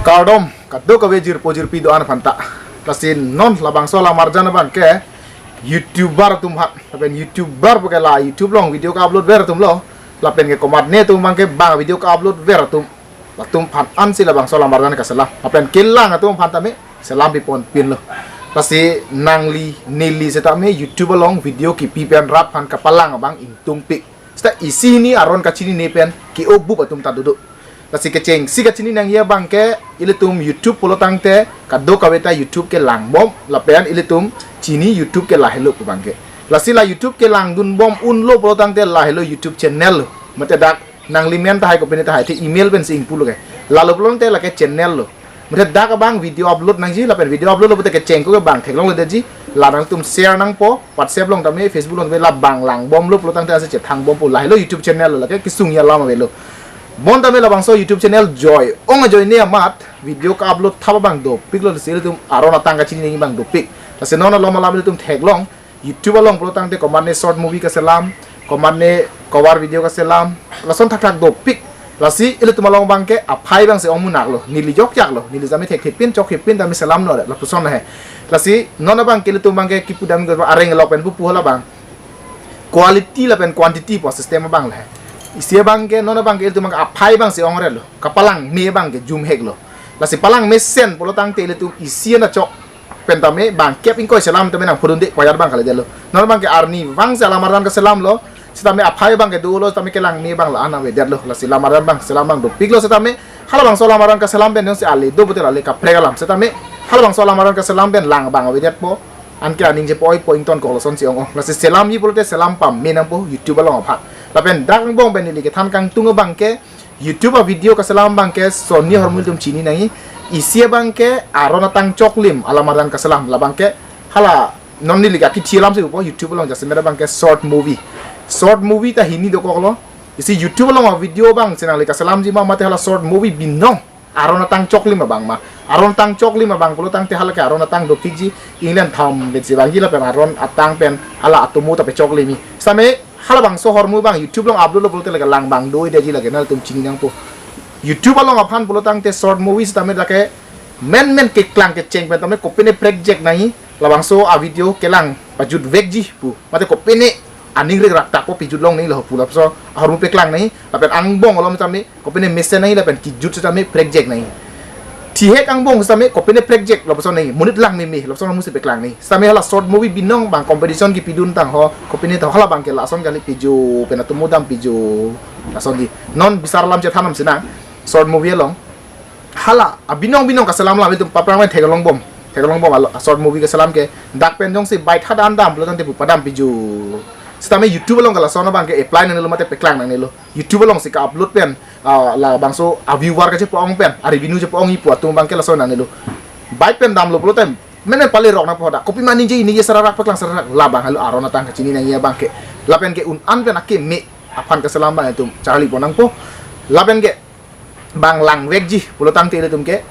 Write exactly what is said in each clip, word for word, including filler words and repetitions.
Kardom, kadokave jirpo jirpi do-an aphanta. Lasi non labangso alam arjan abangke YouTuber atum ha, lapen YouTuber puke la YouTube along video ka-upload ver atumlo, lapen ke komatne atum abangke bang video ka-upload ver atum, latum aphan ansi labangso alam arjan kaselam, lapen kelang atum aphan tame selam pipon pinlo. Lasi nangli neli setame YouTube along video kipi pen rat aphan kapalang abang ingtungpik. Seta isi hini aron kachinine pen ke-o bup atum ta dodo. Lasi kechengsi kachini nangji abangke ilitum YouTube pulo tangte kadokave ta YouTube kelang bom, lapen ilitum chini YouTube ke lahelo pu abangke. Lasi la YouTube kelang dun bom unlo pulo tangte lahelo YouTube channel lo. Mate dak nangli men tahai kopine tahai te email pensi ingpulo ke. Lalo pulo tangte lake channel lo. Mate dak abang video upload nangji, lapen video upload lo pute kecheng ko ke bang theklongledetji. La nangtum share nangpo, WhatsApp along tame, Facebook along tame, la bang lang bomlo pulo tangte ansi chethang bompo, lahelo YouTube channel lo, lake kesung alam avelo. Bonta me labangso YouTube channel joi, ong ajoine amat video ka-upload thap abang dopiklo, lasi ilitum aron atang kachini nangji abang dopik. Lasi non alom alam ilitum theklong, YouTube along pulo tangte komatne short movie kaselam, komatne cover video kaselam, lason thakthak dopik. Lasi ilitum along abangke aphai abangsi ong munak lo, neli jokjak lo, neli tame thekthepin chokthepin tame selam no lapuson he. Lasi non abangke ilitum abangke kipu dam ke areng lok pen pupu halabang quality lapen quantity pu system abang le. Isi abangke non abangke ilitum abangke aphai abangsi ongre lo, kapalang me abangke jumhek lo. Lasi palang mesen pulo tangte ilitum isi ana chok pen tame bang kep ingkoi selam tame nang phudunde payar abang kali delo. Non abangke arni abangsi alam arjan kaselamlo, setame aphai abangke dolo, setame kelang me abang la-an avedetlo. Lasi alam arjan abang selam abang dopiklo setame, halabangso alam arjan kaselam pen jongsi ale do pute ale kaprek alam setame, halabangso alam arjan kaselam pen lang abang avedetpo. Anke aning je poi poi ington kok lasonsi ong ong. Lasi selamji pulote selam pame nangpo YouTube along aphan. Lapen dak angbong pen neli kethan kangtung abangke YouTube a-video kaselam abangke sonni ahormu ilitum chini nangji. Isi abangke aron atang choklim alam arjan kaselam, labangke hala non neli ke akithi alamsi pupo, YouTube along jasemet abangke short movie. Short movie ta hini dokoklo. Isi YouTube along a-video abangsi nangli kaselamji ma mate hala short movie binong aron atang choklim abang ma. Aron atang choklim abang pulo tangte hala ke aron atang dopikji, inglen tham pensi vangji lapen aron atang pen hala atomo ta pechoklimji. Setame halabangso ahormu abang YouTube along upload lo pulote lake lang abang doidetji, lake nangtum chini nangpo. YouTube along aphan pulo tangte short movie setame lake menmen keklang kecheng pen tame kopine prekjak nangji, labangso a-video kelang pajutvekji pu. Mate kopine aning rik rak takpo pijut longnangji lo pu, labangso ahormu peklang nangji, lapen angbong alom tame kopine mesen nangji lapen kijut setame prekjak nangji. Thihek angbong setame kopine prekjak lapuson nangji, monit lang meme lapuson ahormusi peklang nangji. Setame hala short movie binong abang competition kipidun tang ho, kopine ta halabangke lason kali pijo, pen atomo dam pijo. Lasonji. Non bisar alam chethan nang sinang short movie along. Hala abinong binong kaselam alam itum paprang pen theklong bom. Theklong bom alo short movie kaselam ke dak pen jongsi bike hadan dam pulo tangte pu padam pijo. Setame YouTube along ke lason abangke apply nangnelo mate peklang nangnelo. YouTube alongsi ka-upload pen, ah, labangso a-viewer kachepa-ong pen, a-revenue chepa-ongji pu atum abangke lason nangnelo. Bike pen damlo pulote mene pale rok nangpo dak. Kopima ningje ningje sararak peklang sararak, labang halo aron atang kachini nangji abangke. Lapen ke un-an pen akeme aphan kaselam abang itum charli pon nangpo. Lapen ke bang langvekji pulo tangte ilitum ke,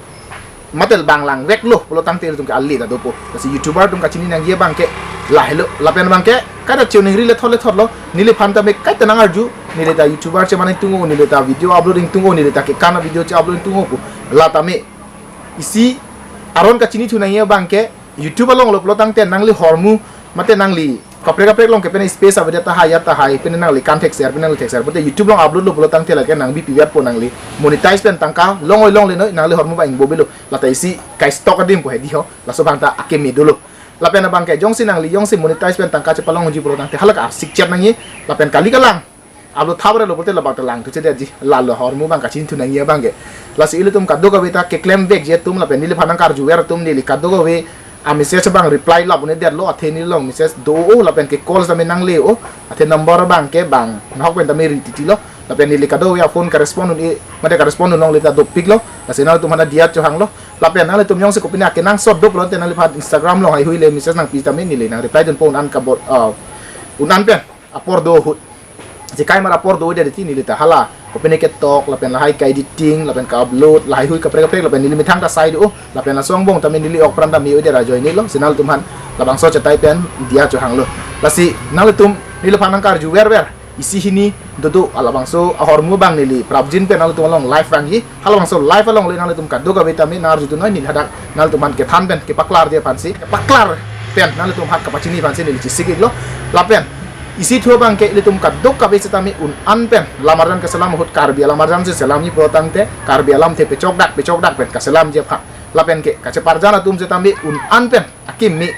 mate bang langveklo pulo tangte ilitum ke ale ta dopo. Lasi YouTuber atum kachini nangji abangke lahelo, lapen abangke kada cheu ningri lethot lethotlo, neliphan tame kaita nang-arju, neli ta YouTuber chemane ingtung-o, neli ta video upload ingtung-o, neli ta kekan a-video che-upload ingtung-o pu. La tame isi aron kachinithu nangji abangke YouTube along lo pulo tangte nangli ahormu mate nangli kaprek kaprek along ke pen space avedet tahai ya tahai, pen nangli kan thekser, pen nangli thekser. Pute YouTube along upload lo pulo tangte lake nang bipivekpo, nangli monetize pen tangka long-oi longle noi, nangli ahormu abang ingbobelo. Lata isi kai stock adim po hedi ho, laso abang ta akeme dolo. Lapen abangke jongsi nangli jongsi monetize pen tangka chepalongji pulo tangte hala ka-arsik chet nangji, lapen kali kalang upload thap relo pulote labang ta langthu chedetji, lalo ahormu abang kachinithu nangji abangke. Lasi ilitum kadokave ta keklemvekji atum lapen neliphan nangkarjuver atum, neli kadokave a-message abang reply lap un-edetlo, athe nelilong message do-o lapen ke-call tame nangle-o, athe number abangke bang nahok pen tame ri titilo, lapen neli kadokave a-phone ka-respond un-e, mate ka-respond un longle ta dopiklo. Lasi nangtum aphan diya chohanglo, lapen nanglitum jongsi kopine akenangsot do pulote nangliphan Instagram along haihui le message nangpi tame neli nang-reply dunpo un-an kabor, ah, un-an pen apor do ahut. Jekai mar apor do-odet ti neli ta hala kopine ketok lapen lahai ka-editing lapen ka-upload lahaihui kaprek kaprek lapen neli methang ta sai do, lapen laso angbong tame neli ok pran tame odet ajoinelo, si nangtum aphan labangso chetai pen diya chohanglo. Lasi nanglitum neliphan nangkarjuverver, isi hini dodo, halabangso ahormu abang neli prapjin pen nanglitum along live vangji. Halabangso live along le nanglitum kadokave tame nang-arjudun noi, neli hadak nanglitum aphan kethan pen kepaklarji aphansi, kepaklar pen nanglitum aphan kapachini aphansi neli chesik-iklo. Lapen isi thu abangke ilitum kadokave setame un-an pen lam-arjan kaselam ahut, Karbi alam-arjan si selamji pulo tangte, Karbi alamthe pechokdak pechokdak pen kaselamji aphan, lapen ke kacheparjan atum setame un-an pen akimi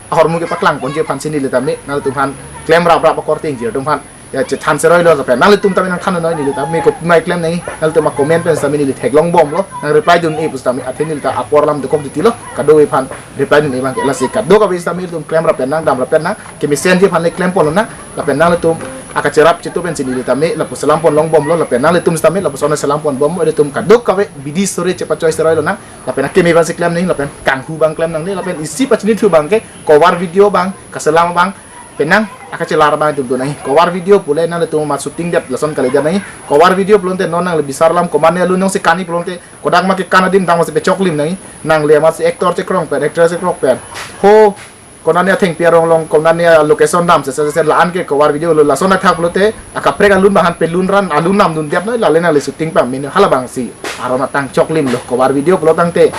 ahormu kepaklang ponji aphansi neli tame nanglitum aphan klem raprap akorte ingjir atum aphan ya chethan seroilo. Lapen nanglitum tame nangthan noi, neli tame kopi mai klem nangji, nanglitum acomment pen setame neli theklongbomlo, nang-reply dun-e pusitame athe neli ta apor alam dokok ditilo, kadokave aphan reply dun-e abangke. Lasi kadokave setame ilitum klem rap pen nang, dam rap pen nang, kemesenji aphan le klem ponlonang. Lapen nanglitum akacherap chitu pensi neli tame lapu selam ponlongbomlo, lapen nanglitum setame lapuson selam ponbomlo. Ilitum kadokave bidi sore chepachoi seroilonang. Lapen akimi abangsi klem nangji, lapen kanghu abang klem nangne, lapen isi pachini thu abangke cover video abang, kaselam abang, penang akachelar abang itum do nangji. Cover video pule nanglitum amat shooting det lason kalidet nangji. Cover video pulote non nangli bisar alam komatne alun jongsi kan-i pulote kodak ma kekan adim tang masi pechoklim nangji. Nangli amatsi actor chekrong pen, actress chekrong pen, ho konane athengpi arong along, konane location dam se se se la-an ke cover video lo, lason athak pulote akaprek alun abang han pelun ran, alun namdundet noi, lale nangli shooting pame, halabangsi aron atang choklimlo. Cover video pulo tangte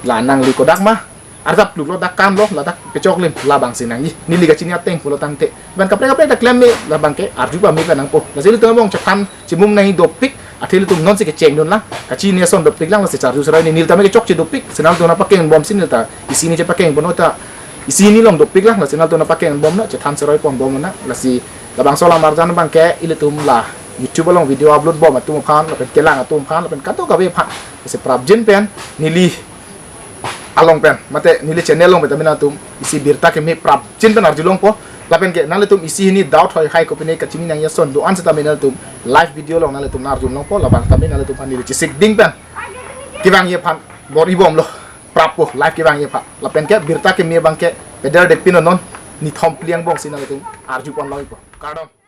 la nangli kodak ma arjap luklo, dak kanlo, ladak pechoklim, labangsi nangji. Neli kachini ateng pulo tangte, ban kaprek kaprek ta klem me, labangke arju pame pen nangpo. Lasi ilitum angbong chethan chimum nangji dopik, athe ilitum nonsi kechengdunlang, kachini ason dopiklang, lasi charju seroine, neli tame kechokche dopik, si nanglitum nangpakeng bomsi neli ta isi hini chepakeng bomlo ta, isi hini along dopiklang, lasi nanglitum nangpakeng bomlo, chethan seroi ponbomlo nang. Lasi labangso lam-arjan abangke ilitum la YouTube along video upload bom atum aphan, lapen kelang atum aphan, lapen kadokave aphan, lasi prapjin pen neli along pen, mate neli channel along pen tame nangtum isi birta keme prapjin pen arjulongpo. Lapen ke nanglitum isi hini doubt hoi hai kopine kachini nangji ason do-an setame nangtum live video along nanglitum nang-arjulongpo, labang tame nanglitum aphan neli chesik ding pen kevangji aphan bor-ibomlo, prappo, live kevangji aphan. Lapen ke birta keme abangke peder depin non, nithom phli angbongsi nanglitum arju ponlongpo. Kardom.